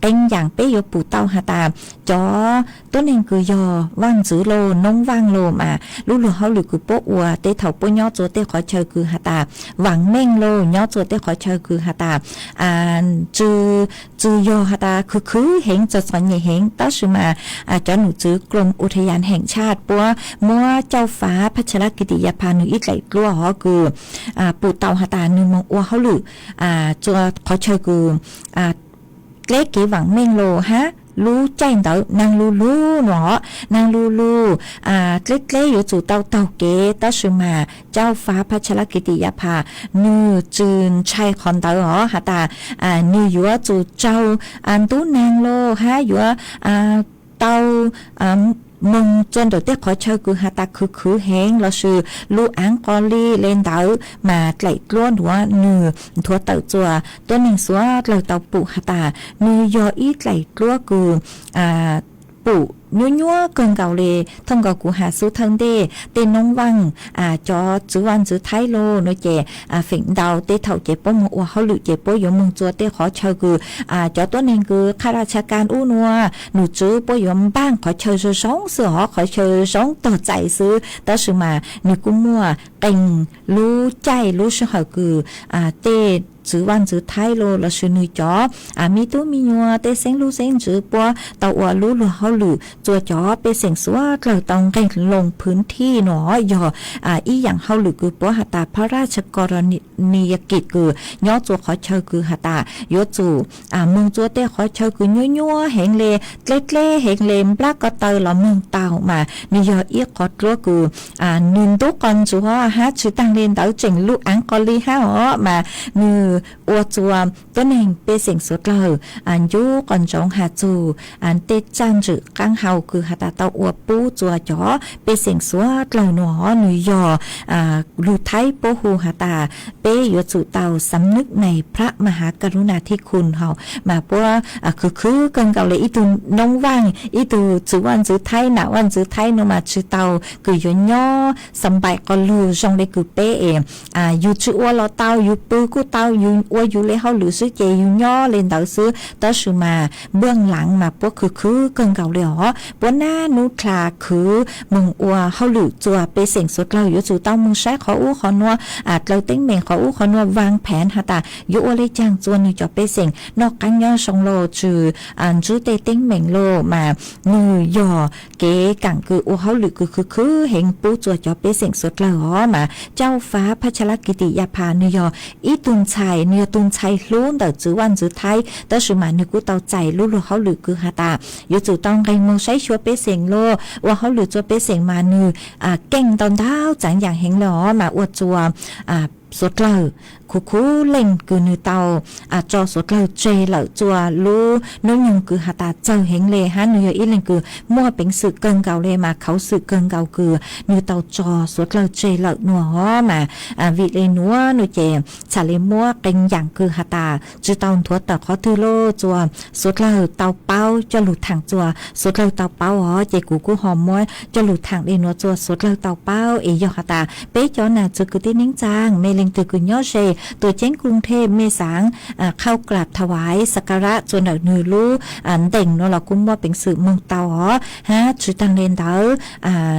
qee yaam peb yuav pum tau has tas cov tuab neeg kws yog vaaj ntxwv los noob vaaj los mas lub luag hauj lwm kws puab ua tej thaum puab nyob txua tej qhov chaw kws has tas vaam meej los nyob txua tej qhov chaw kws has tas tsi, tsi yog has tas khwv khwv heev txom txom nyem heev tab sis mas cov num txwv กรมอุทยานแห่งชาติ puab muab cauj fav Phachalas Kitiyapas nwg ib dlaim dluab hov kws pum tau has tas nwg moog ua hauj lwm txua qhov chaw kws dleb kev vaam meej los hab lub caij ntawd naag lug lug no, naag lug lug dleb dleb yuav tsum tau taug kev tab sis mas cauj fav Phachalas Kitiyapas nwg tsi ntshai qhov ntawd os has tas nwg yuav tsum tsaug ntub naag los hab yuav tau moog txua ntawm tej qhov chaw kws has tas khwv khwv heev lossis lub aav qos li le ntawd mas dlaim dluab nuav nwg nthuav tawm txua tuab neeg suav dlawg tau pum has tas nwg yog ib dlaim dluab kws pum nyuaj nyuab kawg nkaus le. Thooj nkaus kuv has xub thawj ntej tej noob vaaj cov txwv vaaj ntxwv Thaib los no ces feem ntau tej thaum ces puab moog ua hauj lwm ces puab yuav moog txua tej qhov chaw kws cov tuab neeg kws qha laj tshaj kas ub nua num txwv puab yuav npaaj qhov chaw zoo zoo xwb os, qhov chaw zoo tog txais xwb tab sis mas nwg kuj muaj qee lub caij lub sij hawm kws tej txwv vaaj ntxwv Thaib los lossis nwg cov me tub me nyuam tej xeeb hlub xeeb ntxwv puab tau ua lub luag hauj lwm txua cov pej xeem suav dlawg tau nqeg loo phwv thij no yog ib yaam hauj lwm kws puab has tas พระราชกรณียกิจ kws nyob txua qhov chaw kws has tas yuav tsum moog txua tej qhov chaw kws nyuaj nyuaj heev le, dleb dleb heev le, nplab ko taw los moog tau mas nwg yog ib qhov dluab kws nwg ntub qos ntsuav hab tsi taag le ntawd tseem lub aav qos li hab os mas nwg ua txua tuab neeg pej xeem suav dlawg ncu qos ntsoov has txug tej txaj ntswm qaab hau kws has tas tau ua pub txua cov pej xeem suav dlawg no. Nwg yog lug Thaib puab hu has tas peb yuav tsum tau สำนึกในพระมหากรุณาธิคุณ hauv mas puab khwv khwv kawg nkaus le ib tug noob vaaj ib tug txwv vaaj ntxwv Thaib nam vaaj ntxwv Thaib no mas tsi tau kws yuav nyob xa npaim qos lug zoo le kws peb es yug tsi ua los tau, yug pw kuj tau, yug ua yug le hauj lwm xwb ces yug nyob le ntawd xwb tab sis mas npaj laav mas puab khwv khwv kawg nkaus le os. Puab nab nub dlha khwv moog ua hauj lwm txua pej xeem suav dlawg yuav tsum tau moog saib qhov ub qhov nua, dlaws teeb meem qhov ub qhov nua, vaaj pheev has tas yuav ua le caag txua nwg cov pej xeem noj qaab nyob zoo los tsi ntsib tej teeb meem los mas nwg yog kev kaam kws ua hauj lwm kws khwv khwv heev pub txua cov pej xeem suav dlawg os mas cauj fav Phaj Cha Lab Kis Tis Ya Phas nwg yog ib tug ntxhais, nwg yog tug ntxhais hlub ntawm txwv vaaj ntxwv Thaib tab sis mas nwg kuj tau txais lub luag hauj lwm kws has tas yuav tsum tau nqeg moog saib xyuas pej xeem los ua hauj lwm txua pej xeem mas nwg keej ntau ntau txaav yaam heev le os mas ua txua suav dlawg khuv khuv leej kws nwg tau tso suav dlawg tseg lawm txua lub hnub nyoog kws has tas txawg heev le hab nwg yog ib leeg kws muaj peev xwm kawg nkaus le mas khauv xwm kawg nkaus kws nwg tau tso suav dlawg tseg lawm nua os mas vim le nuav nua ces txhad le muab qee yaam kws has tas tsi tau nthuav tawm qhov twg los txua suav dlawg tau paub coj lug thaam txua suav dlawg tau paub os ces kuv kuj ho muab coj lug thaam le nuav txua suav dlawg tau paub es yog has tas peb cov nam txwv kwv tij neej tsaa mej leej twg kws nyob ze tuam ceeb Kruv Thej mej xaav khauj krab thawais sakarab txua ntawm nwg lub ntees nua los kuj muaj peev xwm moog tau os hab tsi taag le ntawd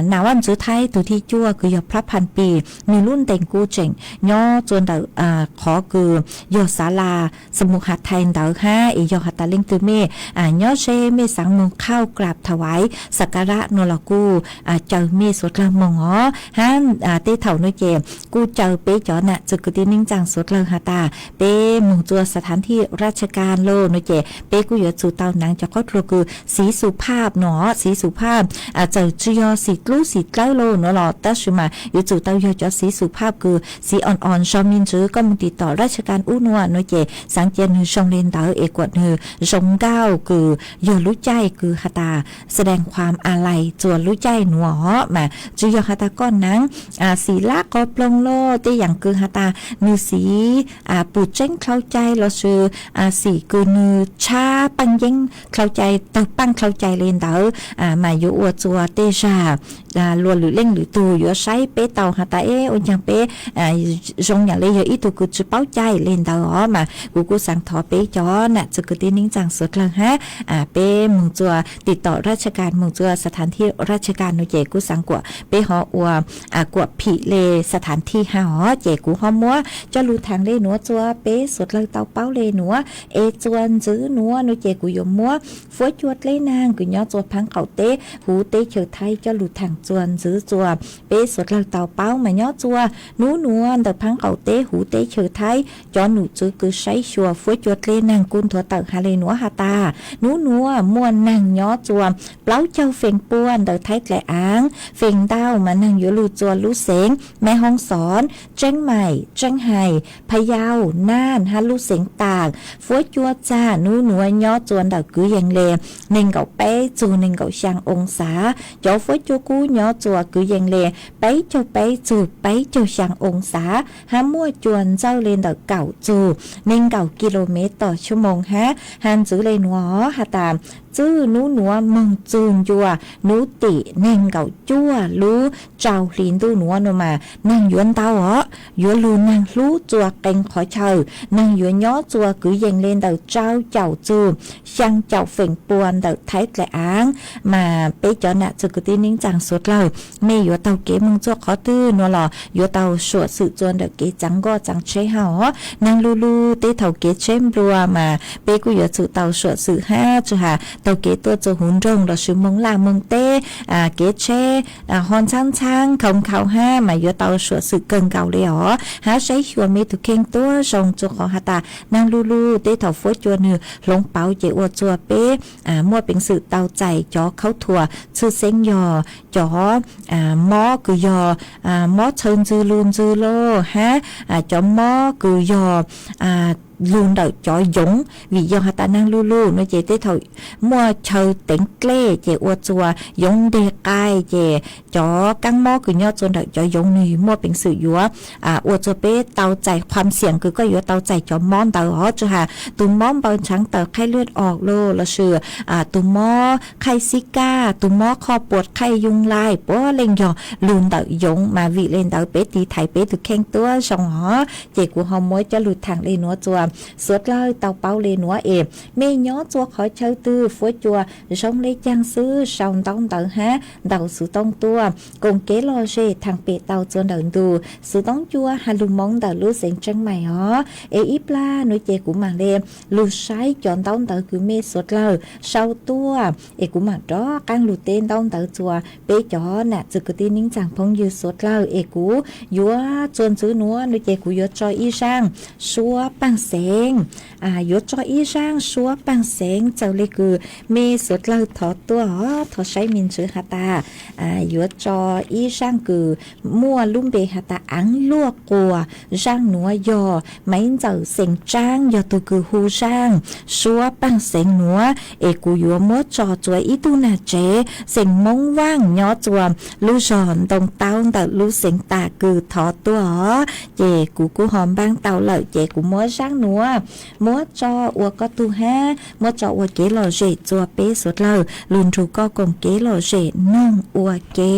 nam vaaj ntxwv Thaib tug thib cuaj kws yog Phab Phas Pis nwg lub ntees kuj tseem nyob txua ntawm qhov kws yog xav las xa mus has thais ntawd hab es yog has tas leej twg mej nyob ze mej xaav moog khauj krab thawais sakarab nua los kuj caw mej suav dlawg moog os hab tej thaum nua ces kuj caw peb cov nam txwv kwv tij neej tsaa suav dlawg has tas peb moog txua สถานที่ราชการ los nua ces peb kuj yuav tsum tau naav cov qhaub dluag kws สีสุภาพ nua, สีสุภาพ txawm tsi yog xim dlub xim dlawb los nua los tab sis mas yuav tsum tau yog cov สีสุภาพ kws สีอ่อนๆ zog me ntsis koj moog tiv tom ราชการ ub nua nua ces xaav cia nwg zoo le ntawd es kuas nwg zoo nkauj kws yog lub caij kws has tas แสดงความอาลัย txua lub caij nua os mas tsi yog has tas koj naav xim lab qos ploog los tej yaam kws has tas nws xim pum tseeb dlhau cai lossis xim kws nws tshab paaj yeeb dlhau cai, tawg paaj dlhau cai le ntawd mas yuav ua txuas tej zag luas lwm leej lwm tug yuav saib peb tau has tas ib ua caag peb zoo yam le yog ib tug kws tsi paub cai le ntawd os. Mas kuv kuj xaav thov peb cov nam txwv kwv tij neej tsaa suav dlawg hab, peb moog txuas tim tom raj tshaj kas, moog txuas xav thav thij raj tshaj kas no ces kuj xaav kuas peb ho ua kuas phim le xav thav thij hab os. Ces kuv ho muab coj lug thaam le nuav txuas peb suav dlawg tau paub le nuav es txuas ntxwv nuav no ces kuv yuav muab fuab cua dleb naag kws nyob txuas phaab qaum teb huv teb chaws Thaib coj lug thaam txuas ntxwv txuas peb suav dlawg tau paub. Mas nyob txuas nub nuav ntawm phaab qaum teb huv teb chaws Thaib cov num txwv kws saib xyuas fuab cua dleb naag kuj nthuav tawm has le nuav has tas nub nuav muaj naag nyob txuas plaub caug feem pua ntawm Thaib dlaim aav. Feem ntau mas naag yuav lug txuas lub xeev Maiv Hoob Xov, Tseeb Maim, Tseeb Hais, Pha Yau, Naj hab lub xeev Taam. Fuab cua txag nub nuav nyob txuas ntawm kwv yees le neeg nkaum peb txug neeg nkaum xyaa oo xav. Cov fuab cua kub nyob txuas kwv yees le peb caug peb txug peb caug xyaa oo xav hab muaj cua ntxawj le ntawm kaum txug neeg nkaum kis lus mev tom xuab moos hab. Has ntxwv le nuav has tas txwj nub nuav moog txug ncua nub tim neeg nkaum cuaj lub rau hli ntuj nuav no mas naag yuav ntau os, yuav lug naag hlub txuas qee qhov chaw. Naag yuav nyob txuas kwv yees le ntawm rau caum txug xyaa caum feem pua ntawm Thaib dlaim aav. Mas peb cov nam txwv kwv tij neej tsaa suav dlawg, mej yuav taug kev moog txuas qhov twg nuav los yuav tau suam xwm txuas ntawm kev txaav nkoj txaav tsheb hab os. Naag lu lug tej thaum kev tsheb nplua mas peb kuj yuav tsum tau suam xwm hab tsi has taug kev tuaj txug huv nroog lossis moog laj moog teb, kev tsheb ho ntxhaab ntxhaab nkhaus nkhaus hab mas yuav tau suam xwm kawg nkaus le os. Hab saib xyuas mej tug kheej tuab zoo txuas qhov has tas naag lu lug tej thaum fuab cua nwg hloov pauv ces ua txuas peb muaj peev xwm tau txais cov khaub thuas txhwj xeeb yog cov mob kws yog mob txhawv ntxwg lug ntxwg lug hab cov mob kws yog lug ntawm cov yoov. Vim yog has tas naag lu lug no ces tej thaum muaj chaw teev dlej ces ua txuas yoov nteg qai ces cov kaab mob kws nyob txuas ntawm cov yoov nwg muaj peev xwm yuav ua txuas peb tau txais qhuam xiam kws koj yuav tau txais cov mob ntawd os. Tsi has tug mob npaws ntshaav taws qhaij lwj os lug lossis tug mob qhaij xib kaj, tug mob qhoj puas qhaij yoo lai puab leej yog lug ntawm yoov. Mas vim le ntawd peb tiv thaiv peb tug kheej tuab zoo os. Ces kuv ho muab coj lug thaam le nuav txuas suav dlawg tau paub le nuav es mej nyob txuas qhov chaw twg fuab cua zoo le caag xwb sau ntaub ntawv hab ntaus xuv tooj tuaj koom kev lom zem thaam pem tau txuas ntawm ntu xuv tooj cua has lug moov ntawm lub xeev Tseeb Maim os. Es ib plag nuav ces kuv maam le lug saib cov ntaub ntawv kws mej suav dlawg sau tuaj es kuv maam rov qaab lug teb ntaub ntawv txuas peb cov nam txwv kwv tij neej tsaa phooj ywg suav dlawg. Es kuv yuav txuas ntxwv nuav nuav ces kuv yuav tso ib zaaj suab paaj xeev, yuav tso ib zaaj suab paaj xeev txawm le kws mej suav dlawg thov tuaj os. Thov saib me ntsis has tas yuav tso ib zaaj kws muaj lub npe has tas Aav Luaj Quas. Zaaj nuav yog Maiv Ntxawm xeem Tsaab yog tug kws hu zaaj suab paaj xeev nuav. Es kuv yuav muab tso txuas ib tug nam tsev xeem Moob Vaaj nyob txuas lub zog Ntoo Taub ntawm lub xeev Tas kws thov tuaj os. Ces kuv kuj ho npaaj tau lawm ces kuv muab zaaj nuav muab tso ua koj tug hab muab tso ua kev lom zem txuas peb suav dlawg lug nrug koj koom kev lom zem noog ua ke.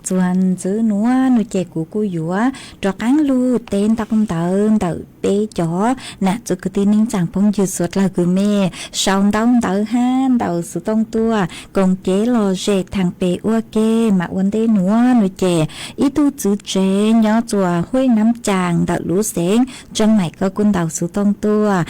Txuas ntxiv nuav nuav ces kuv kuj yuav rov qaab lug teb ntau ntawv ntawm peb cov nam txiv kwv tij neej tsaa phooj ywg suav dlawg kws mej sau ntau ntawv hab ntaus xuv tooj tuaj koom kev lom zem thaam pem ua ke. Mas ua ntej nuav nuav ces ib tug txiv tsev nyob txuas Huj Nam Caas ntawm lub xeev Tseeb Maim koj kuj ntaus xuv tooj tuaj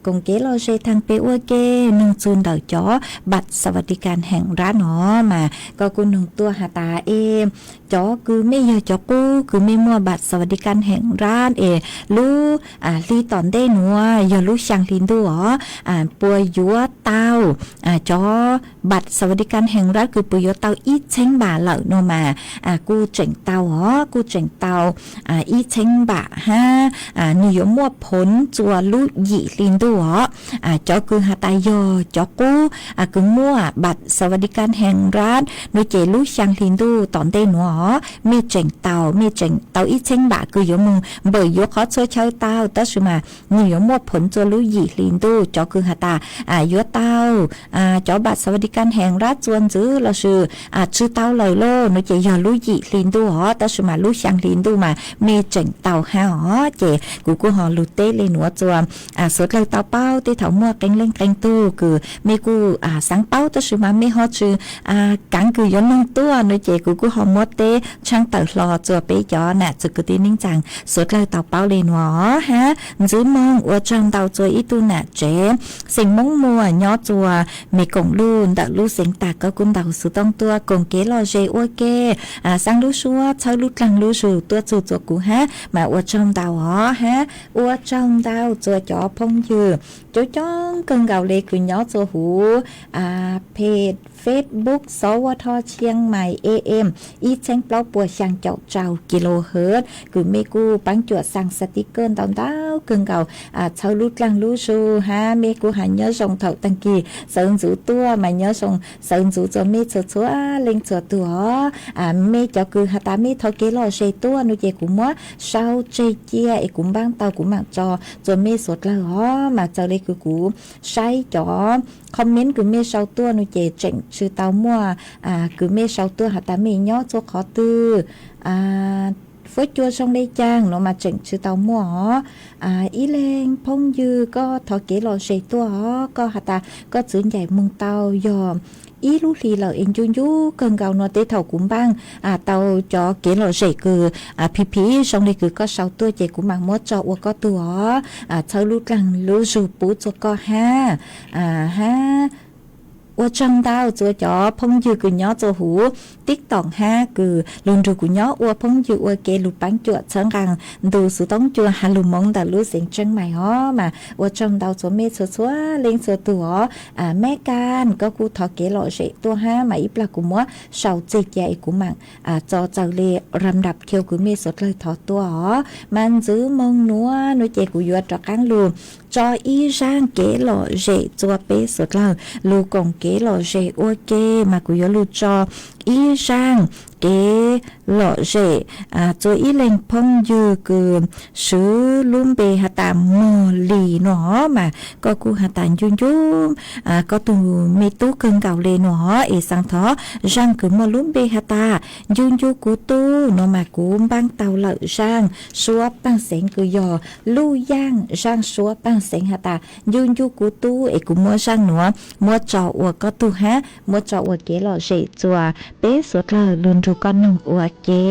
koom kev lom zem thaam pem ua ke, noog txug ntawm cov npam xas vas di kas heem nrab no mas koj kuj noog tuaj has tas es cov kws mej yog cov qub kws mej muaj npam xas vas di kas heem nrab es lub hli tom ntej nuav yog lub xyaa hli ntuj os, puas yuav tau cov npam xas vas di kas heem nrab kws puas yuav tau ib txheeb npam lawm no mas kuj tseem tau os, kuj tseem tau ib txheeb npam hab nwg yuav muaj phoov txua lub yim hli ntuj os. Cov kws has tas yog cov qub kws muaj npam xas vas di kas heem nrab nuav ces lub xyaa hli ntuj tom ntej nuav os mej tseem tau, mej tseem tau ib txheeb npam kws yuav moog npawm yuav qhov txhua chaw tau, tab sis mas nwg yuav muaj phoov txua lub yim hli ntuj. Cov kws has tas yuav tau cov npam xas vas di kas heem nrab txua ntxiv lossis tsi tau lawm lauj no ces yog lub yim hli ntuj os, tab sis mas lub xyaa hli ntuj mas mej tseem tau hab os. Ces kuv kuj ho lug teb le nuav txua suav dlawg tau paub, tej thaum muaj qee leej qee tug kws mej kuj xaav paub tab sis mas mej ho tsi kaav kws yuav noog tuaj no ces kuv kuj ho muab teb tshaaj tawm hlo txua peb cov nam txiv kwv tij neej tsaa suav dlawg tau paub le nuav hab. Ntxiv moog ua tsaug ntau txua ib tug nam tsev xeem Moob Muas nyob txua Mes Koom Luj ntawm lub xeev Tag koj kuj ntaus xuv tooj tuaj koom kev lom zem ua ke, xaab lub suab txhawb lub dlaag lub zug tuaj txug txua kuv hab mas ua tsaug ntau os hab. Ua tsaug ntau txua cov phooj ywg coob coob kawg nkaus le kws nyob txua huv page Facebook Xov Ua Tho Chiang Mai A M ib txheeb plaub puas xyaa caum rau kilohertz kws mej kuj paab cuam xaa sticker ntau ntau kawg nkaus txhawb lub dlaag lub zug hab mej kuj has nyob zoo thaum taag kis sawv ntxuv tuaj mas nyob zoo sawv ntxuv txua mej txhua txhua leej txhua tug os. Mej cov kws has tas mej thov kev lom zem tuaj no ces kuv muab sau tseg cia es kuv npaab tau kuv maam tso txua mej suav dlawg os. Mas txawm le kws kuv saib cov comment kws mej sau tuaj no ces tseem tsi tau muaj kws mej sau tuaj has tas mej nyob txua qhov twg, fuab cua zoo le caag no mas tseem tsi tau muaj os. Ib leeg phooj ywg koj thov kev lom zem tuaj os, koj has tas koj txwv ncaim moog tau yog ib lub hli lawm es ncu ncu kawg nkaus no tej thaum kuv npaab tau cov kev lom zem kws phim phim zoo le kws koj sau tuaj ces kuv maam muab tso ua koj tug os, txhawb lub dlaag lub zug pub txua koj hab. Hab ua tsaug ntau txua cov phooj ywg kws nyob txua huv TikTok hab kws lug nrug kuv nyob ua phooj ywg ua ke lug paab cuam txhawb nqaa ntu xuv tooj cua has lug moov ntawm lub xeev Tseeb Maim os. Mas ua tsaug ntau txua mej txhua txhua leej txhua tug os. Meb Kas koj kuj thov kev lom zem tuaj hab mas ib plag kuv muab sau tseg cia es kuv maam tso txawm le ram nrap khiu kws mej suav dlawg thov tuaj os. Mas ntxiv moog nuav nuav ces kuv yuav rov qaab lug tso ib zaaj kev lom zem txua peb suav dlawg lug koom kev lom zem ua ke. Mas kuv yuav lug tso ib zaaj kev lom zem txua ib leeg phooj ywg kws swv lub npe has tas Mog Lis no mas koj kuj has tas ncu ncu koj tug me tub kawg nkaus le no es xaa thov zaaj kws muaj lub npe has tas ncu ncu kuv tub no mas kuv npaab tau lawm zaaj suab paaj xeev kws yog luj yaaj zaaj suab paaj xeev has tas ncu ncu kuv tub es kuv muab zaaj nuav muab tso ua koj tug hab muab tso ua kev lom zem txua peb suav dlawg lug nrug koj noog ua ke.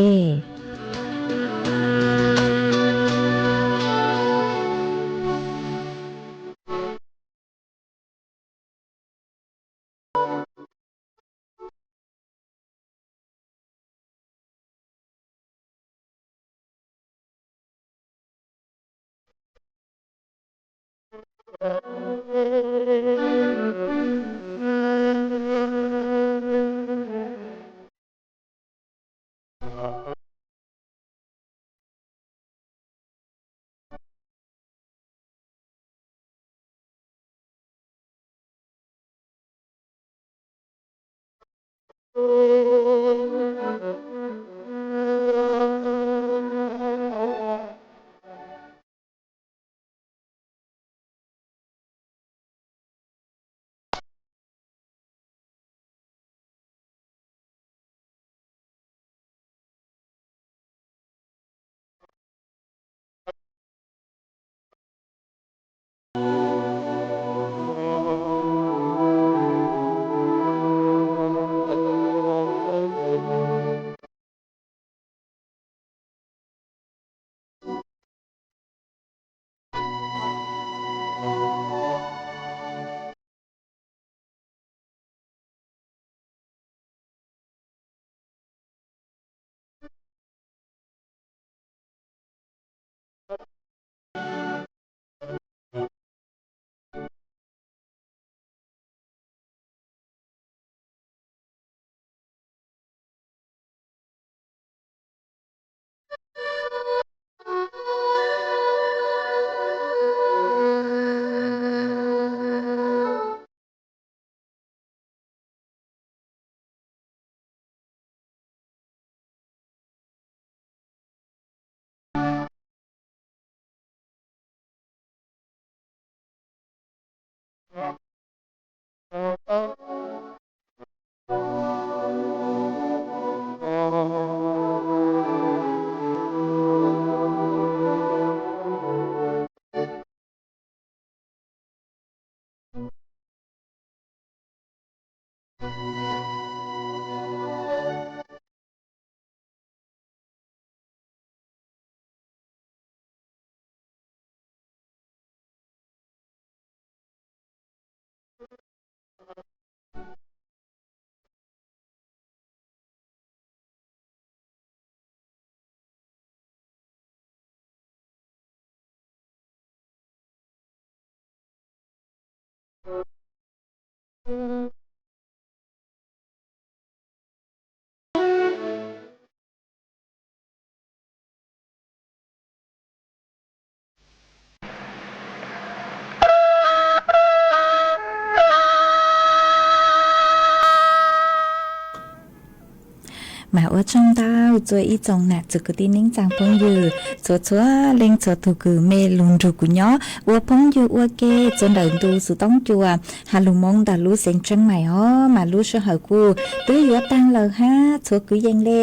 Mas ua tsaug ntau txhua ib tsoom nam txiv kwv tij neej tsaa phooj ywg txhua txhua leej txhua tug kws mej lug nrug kuv nyob ua phooj ywg ua ke txhua ntawm ntu xov tooj cua ha lug Moob ntawm lub xeev Tsheej Maim os. Mas lub sij hawm kuj twb yuav taag lawm hab txhua kwv yees le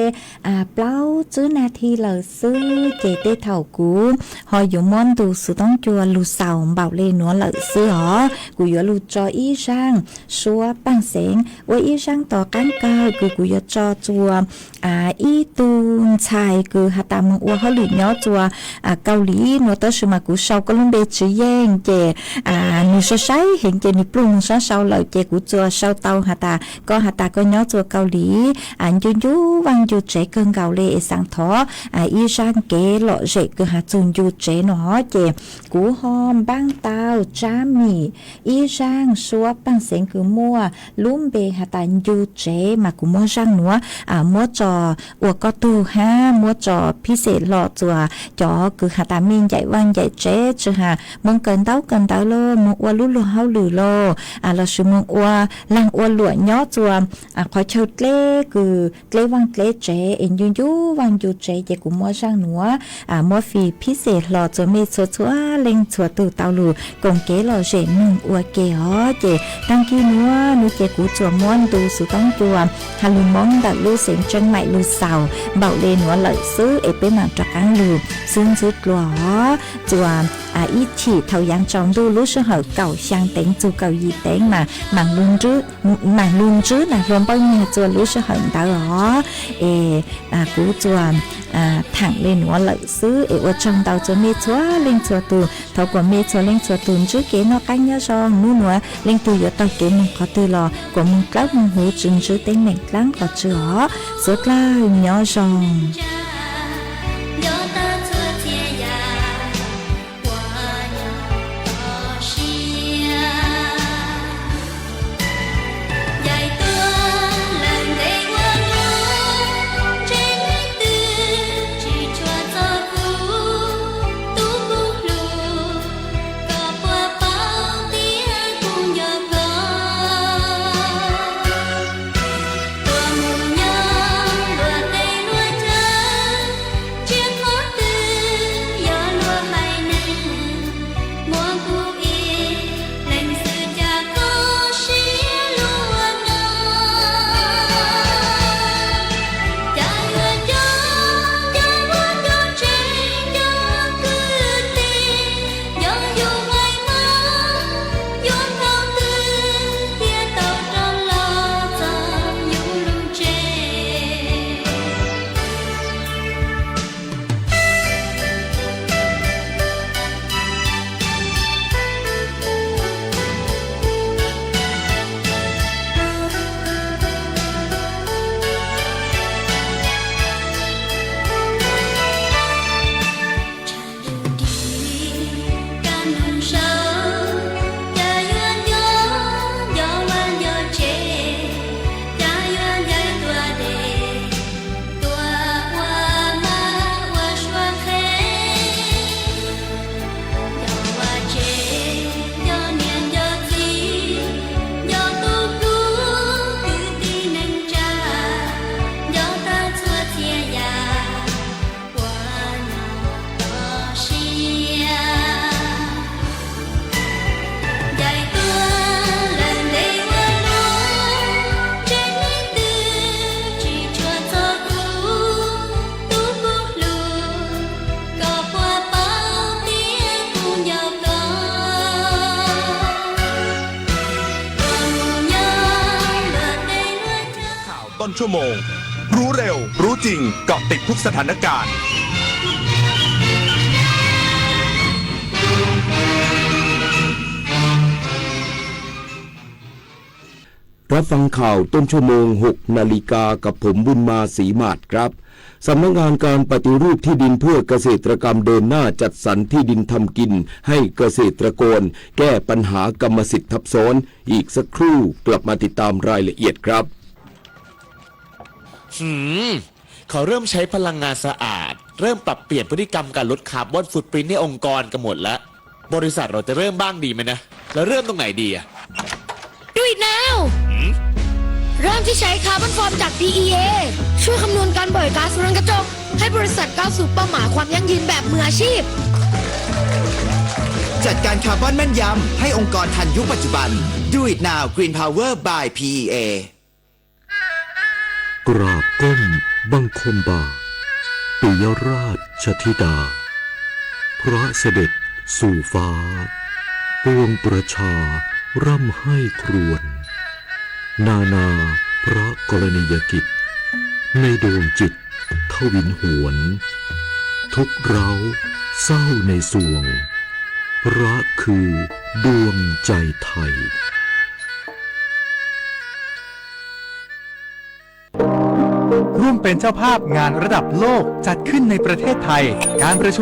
plaub tsib nas this lawm xwb ces tej thaum kuv ho yuav muab ntu xov tooj cua lug xaus npaum le nuav lawm xwb os. Kuv yuav lug tso ib zaaj suab paaj xeev ua ib zaaj tom qaab kawg kws kuv yuav tso txhua ib tug ntxhais kws has tas moog ua hauj lwm nyob txhua Kaus Lim nuav tab sis mas kuv sau koj lub npe tsis yeej ces nwg saib saib heev ces nwg pluag moog sab sau lawm ces kuv tsuas sau tau has tas koj has tas koj nyob txhua Kaus Lim ncu ncu vaaj ncu tsev kawg nkaus le es xaav thov ib zaaj kev lom zem kws has txug ncu tsev no ces kuv ho npaaj tau tsab mim ib zaaj suab paaj xeev kws muaj lub npe has tas ncu tsev mas kuv muab zaaj nuav muab tso ua koj tug hab muab tso phib xem hlo txhua cov kws has tas mej ncaim vaaj ncaim tsev tsi has moog kawm ntaub kawm ntawv los moog ua lub luag hauj lwm los lossis moog ua laag ua luam nyob txhua qhov chaw dleb kws dleb vaaj dleb tsev es ncu ncu vaaj ncu tsev ces kuv muab zaaj nuav muab fij phib xem hlo txhua mej txhua txhua leej txhua tug tau lug koom kev lom zem mloog ua ke os. Ces taag kis nuav nuav ces kuv tsuas muab ntu xov tooj cua ha lug Moob ntawm lub xeev Tsheej Maim lug xaus npaum le nuav lawm xwb es peb maam rov qaab lug xub ntxwb dlua os. Txhua ib chim thaum yaav tsaus ntuj lub sij hawm kaum xyaa teev txug kaum yim teev mas maam lug ntsib nas hluas npawg nyag txhua lub sij hawm ntawd os. Es kuv tsuas thaam le nuav lawm xwb es ua tsaug ntau txhua mej txhua leej txhua tug. Thov kuas mej txhua leej txhua tug ntsib kev noj qaab nyob zoo, nub nuav leej tug yuav taug kev moog qhov twg los kuas moog dlawb moog huv tsi ntsib teeb meem dlaab qhov tsi os. Suav dlawg nyob zoo. ต้นชั่วโมง รู้เร็ว รู้จริง เกาะติดทุกสถานการณ์ รับฟังข่าวต้นชั่วโมง หกนาฬิกา กับผม บุญมา ศรีหมาด ครับ สำนักงานการปฏิรูปที่ดินเพื่อเกษตรกรรมเดินหน้าจัดสรรที่ดินทำกินให้เกษตรกร แก้ปัญหากรรมสิทธิ์ทับซ้อน อีกสักครู่กลับมาติดตามรายละเอียดครับ หืม เขาเริ่มใช้พลังงานสะอาด เริ่มปรับเปลี่ยนพฤติกรรมการลดคาร์บอนฟุตปรินท์ให้องค์กรกันหมดแล้ว บริษัทเราจะเริ่มบ้างดีไหมนะ เราเริ่มตรงไหนดีอะ Do it now เริ่มที่ใช้คาร์บอนฟอร์มจาก พีอีเอ ช่วยคำนวณการปล่อยก๊าซเรือนกระจก ให้บริษัทก้าวสู่เป้าหมายความยั่งยืนแบบมืออาชีพ จัดการคาร์บอนแม่นยำ ให้องค์กรทันยุคปัจจุบัน Do it now Green Power by พีอีเอ กราบก้มบังคมบาท ปิยราชธิดา พระเสด็จสู่ฟ้า ปวงประชาร่ำไห้ครวญ นานาพระกรณียกิจ ในดวงจิตทวินหวน ทุกข์ร้าวเศร้าในสวง พระคือดวงใจไทย ร่วมเป็นเจ้าภาพงานระดับโลกจัดขึ้นในประเทศไทย การประชุม